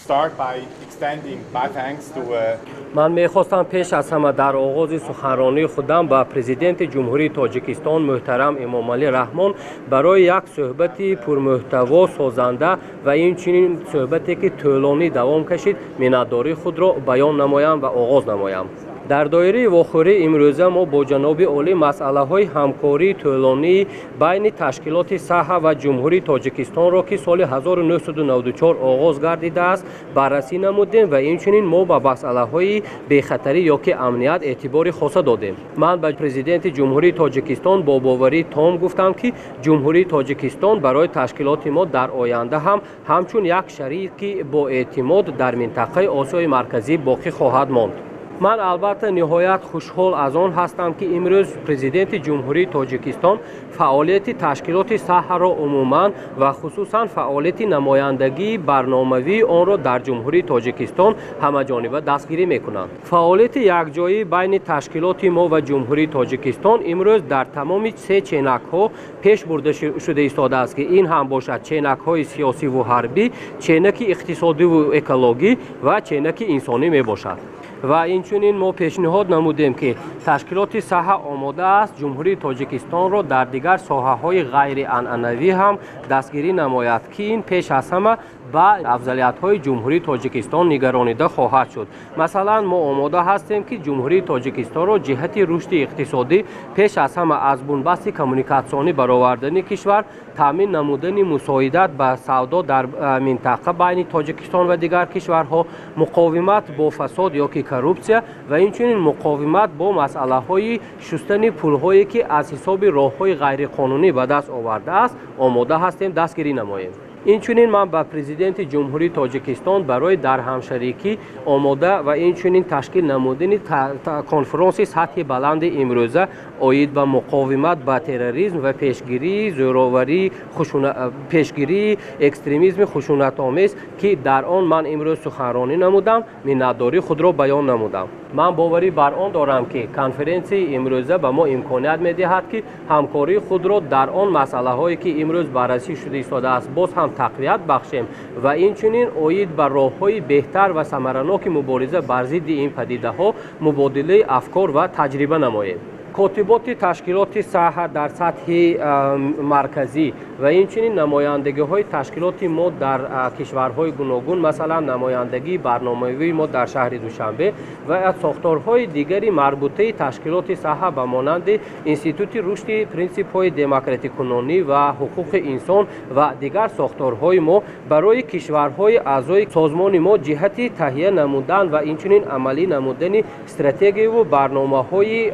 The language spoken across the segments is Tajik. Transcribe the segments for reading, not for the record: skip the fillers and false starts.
Start by extending my thanks to Ман мехостам пеш аз ҳама дар оғози суханронии худам ба Президенти Ҷумҳурии Тоҷикистон муҳтарам Эмомалӣ Раҳмон барои як суҳбати пурмуҳтаво, созанда ва инчунин суҳбате, ки тӯлонӣ давом кашид, миннатдории худро баён намоям ва оғоз намоям. Дар доираи вохӯрии имрӯза мо бо ҷаноби олӣ масъалаҳои ҳамкории тӯлонии байни ташкилоти САҲА ва Ҷумҳурии Тоҷикистонро, ки соли 1994 оғоз гардидааст, баррасӣ намудем ва инчунин мо ба масъалаҳои бехатарӣ ё ки амният эътибори хоса додем. Ман ба Президенти Ҷумҳурии Тоҷикистон бо боварии том гуфтам, ки Ҷумҳурии Тоҷикистон барои ташкилоти мо дар оянда ҳам ҳамчун як шарики боэътимод дар минтақаи Осиёи Марказӣ боқӣ хоҳад монд. Ман албатта ниҳоят хушҳол аз он ҳастам, ки имрӯз Президенти Ҷумҳурии Тоҷикистон фаъолияти ташкилоти САҲАро умуман ва хусусан фаъолияти намояндагии барномавии онро дар Ҷумҳурии Тоҷикистон ҳамаҷониба дастгирӣ мекунанд. Фаъолияти якҷоӣ байни ташкилоти мо ва Ҷумҳурии Тоҷикистон имрӯз дар тамоми се ченакҳо пеш бурда шуда истодааст, ки ин ҳам бошад ченакҳои сиёсиву ҳарбӣ, ченаки иқтисодиву экологӣ ва ченаки инсонӣ мебошад. Ва инчунин мо пешниҳод намудем, ки ташкилоти САҲА омода аст Ҷумҳурии Тоҷикистонро дар дигар соҳаҳои ғайрианъанавӣ ҳам дастгирӣ намояд, ки ин пеш аз ҳама ба афзалиятҳои Ҷумҳурии Тоҷикистон нигаронида хоҳад шуд. Масалан, мо омода ҳастем, ки Ҷумҳурии Тоҷикистонро ҷиҳати рушди иқтисодӣ, пеш аз ҳама аз бунбасти коммуникатсионӣ баровардани кишвар, таъмин намудани мусоидат ба савдо дар минтақа байни Тоҷикистон ва дигар кишварҳо, муқовимат бо фасод ё ки коррупсия ва инчунин муқовимат бо масъалаҳои шустани пулҳое, ки аз ҳисоби роҳҳои ғайриқонунӣ ба даст овардааст, омода ҳастем дастгирӣ намоем. Инчунин ман ба Президенти Ҷумҳурии Тоҷикистон барои дар ҳамшарикӣ омода ва инчунин ташкил намудани конфронси сатҳи баланди имрӯза оид ба муқовимат ба терроризм ва пешгирии зӯроварии, пешгирии экстремизми хушунатомез, ки дар он ман имрӯз суханронӣ намудам, миннатдории худро баён намудам. Ман боварӣ бар он дорам, ки конференсияи имрӯза ба мо имконият медиҳад, ки ҳамкории худро дар он масъалаҳое, ки имрӯз баррасӣ шуда истодааст, боз ҳам тақвият бахшем ва инчунин оид ба роҳҳои беҳтар ва самараноки мубориза бар зидди ин падидаҳо мубодилаи афкор ва таҷриба намоем. Котиботи ташкилоти САҲА дар сатҳи марказӣ ва инчунин намояндагиҳои ташкилоти мо дар кишварҳои гуногун, масалан, намояндагии барномавии мо дар шаҳри Душанбе ва сохторҳои дигари марбутаи ташкилоти САҲА ба монанди Институти рушди принсипҳои демократикунонӣ ва ҳуқуқи инсон ва дигар сохторҳои мо барои кишварҳои аъзои созмони мо ҷиҳати таҳия намудан ва инчунин амалӣ намудани стратегияву барномаҳои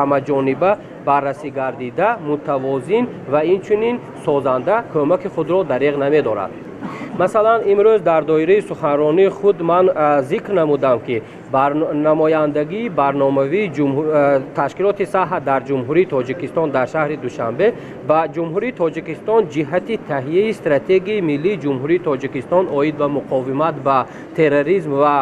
ҳамаҷониба баррасӣ гардида, мутавозин ва инчунин созанда кӯмаки худро дареғ намедорад. Масалан, имрӯз дар доираи суханронии худ ман зикр намудам, ки намояндагии барномавии ташкилоти САҲА дар Ҷумҳурии Тоҷикистон дар шаҳри Душанбе ба Ҷумҳурии Тоҷикистон ҷиҳати таҳияи стратегияи миллии Ҷумҳурии Тоҷикистон оид ба муқовимат ба терроризм ва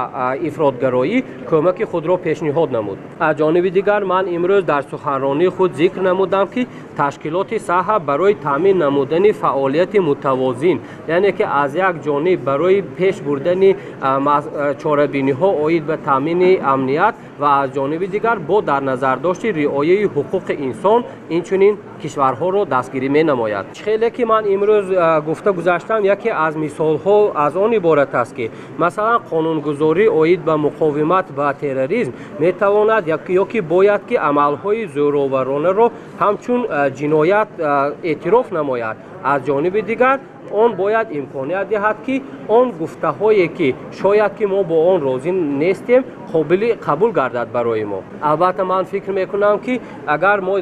ифротгароӣ кӯмаки худро пешниҳод намуд. Аз ҷониби дигар, ман имрӯз дар суханронии худ зикр намудам, ки ташкилоти САҲА барои таъмин намудани фаъолияти мутавозин, яъне ки аз як ҷониб барои пеш бурдани чорабиниҳо оид ба таъмини амният ва аз ҷониби дигар бо дар назардошти риояи ҳуқуқи инсон инчунин кишварҳоро дастгирӣ менамояд. Хеле ки ман имрӯз гуфта гузаштам, яке аз мисолҳо аз он иборат аст, ки масалан, қонунгузорӣ оид ба муқовимат ба терроризм метавонад ё ки бояд ки амалҳои зӯроваронаро ҳамчун ҷиноят эътироф намояд. Аз ҷониби дигар, он бояд имконият диҳад, ки он гуфтаҳое, ки шояд ки мо бо он розӣ нестем, қобили қабул гардад барои мо. Албатта, ман фикр мекунам, ки агар мо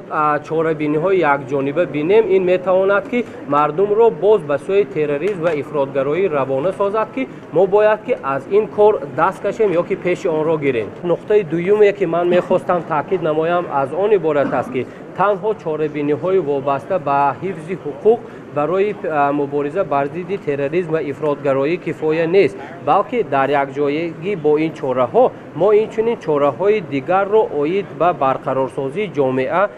чорабиниҳои якҷониба бинем, ин метавонад, ки мардумро боз ба сӯи терроризм ва ифротгароӣ равона созад, ки мо бояд ки аз ин кор даст кашем ё ки пеши онро гирем. Нуқтаи дуюме, ки ман мехостам таъкид намоям, аз он иборат аст, ки танҳо чорабиниҳои вобаста ба ҳифзи ҳуқуқ барои мубориза бар зидди терроризм ва ифротгароӣ кифоя нест, балки дар якҷоягӣ бо ин чораҳо мо инчунин чораҳои дигарро оид ба барқарорсозии ҷомеа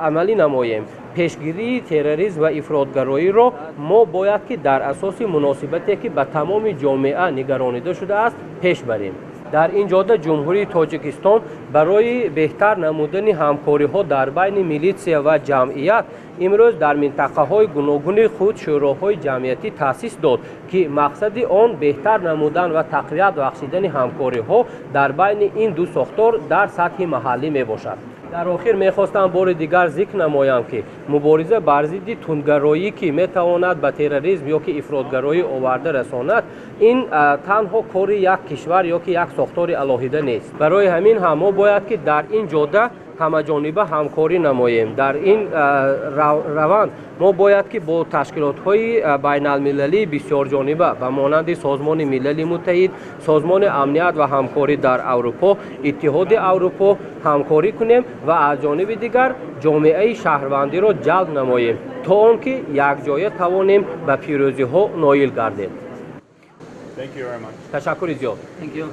амалӣ намоем. Пешгирии терроризм ва ифротгароиро мо бояд ки дар асоси муносибате, ки ба тамоми ҷомеа нигаронида шудааст, пеш барем. Дар ин ҷода Ҷумҳурии Тоҷикистон барои беҳтар намудани ҳамкориҳо дар байни милитсия ва ҷамъият имрӯз дар минтақаҳои гуногуни худ шӯроҳои ҷамъиятӣ таъсис дод, ки мақсади он беҳтар намудан ва тақвият бахшидани ҳамкориҳо дар байни ин ду сохтор дар сатҳи маҳаллӣ мебошад. Дар охир мехостам бори дигар зикр намоям, ки мубориза бар зидди тундгароӣ, ки метавонад ба терроризм ё ки ифротгароӣ оварда расонад, ин танҳо кори як кишвар ё ки як сохтори алоҳида нест. Барои ҳамин ҳам мо бояд ки дар ин ҷода ҳамаҷониба ҳамкорӣ намоем. Дар ин раванд мо бояд ки бо ташкилотҳои байналмилалии бисёрҷониба, ба монанди Созмони Милали Муттаҳид, Созмони Амният ва Ҳамкорӣ дар Аврупо, Иттиҳоди Аврупо ҳамкорӣ кунем ва аз ҷониби дигар ҷомеаи шаҳрвандиро ҷалб намоем, то он ки якҷоя тавонем ба пирӯзиҳо ноил гардем. Ташаккури зиёд. Thank you.